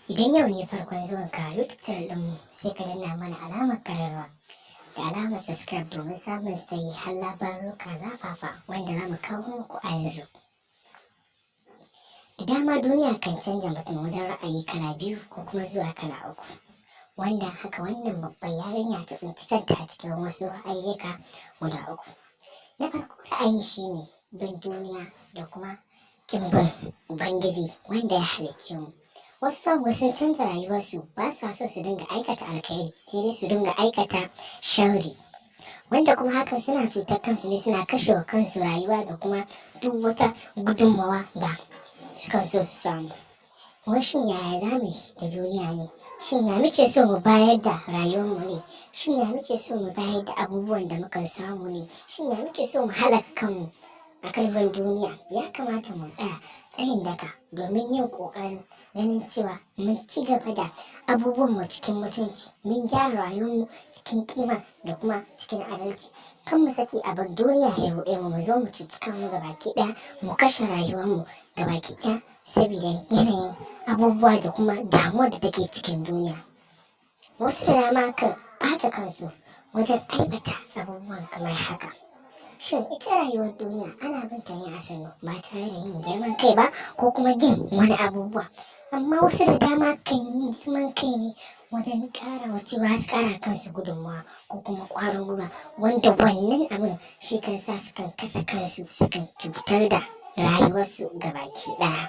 Idan yau ne farkon zuwan ka YouTube channel ɗinmu, sai ka danna mana alamar kararrawa da alamar subscribe domin samun sahihan labaruka zafafa wanda za mu kawo muku a yanzu. Da dama duniya kan canja mutum wajen ra'ayi kala biyu ko kuma zuwa kala uku. Wanda haka wannan babbar yarinya ta tsinci kanta a cikin wasu ra'ayyuka guda uku. Na farko, ra'ayin shine bin duniya da kuma ƙin bin Ubangiji wanda ya halicce mu. Wasu saboda sun canza rayuwarsu, ba sa so su dinga aikata alkhairi, sai dai su dinga aikata sharri. Wanda kuma hakan suna cutar kansu ne, suna kashewa kansu rayuwa da kuma duk wata gudunmawa da suka so su samu. Wai shin yaya za mu yi da duniya ne? Shin ya muke so mu bayar da rayuwarmu ne? Shin ya muke so mu bayar da abubuwan da mukan samu ne? Shin ya muke so mu halaka kanmu a kan bin duniya? Ya kamata mu tsaya tsayin daka domin yin ƙoƙarin ganin cewa mun ci gaba da abubuwanmu cikin mutunci, mun gyara rayuwarmu cikin kima da kuma cikin adalci. Kan mu saki abin duniya ya ruɗe mu, mu zo mu cuci kanmu gabaki ɗaya, mu kashe rayuwarmu gabaki ɗaya saboda yanayin abubuwa da kuma damuwar da take cikin duniya. Wasu da dama kan ɓata kansu wajen aibata abubuwan kamar haka. Shin ita rayuwar duniya ana bin ta ne a sannu ba tare da yin girman kai ba ko kuma yin wani abubuwa. Amma wasu da dama kan yi girman kai ne wajen ƙara wa cewa su ƙara kansu gudunmawa ko kuma ƙwarin gwiwa, wanda wannan abin shi kan sa su kan kasa kansu, su kan cutar da rayuwarsu gabaki ɗaya.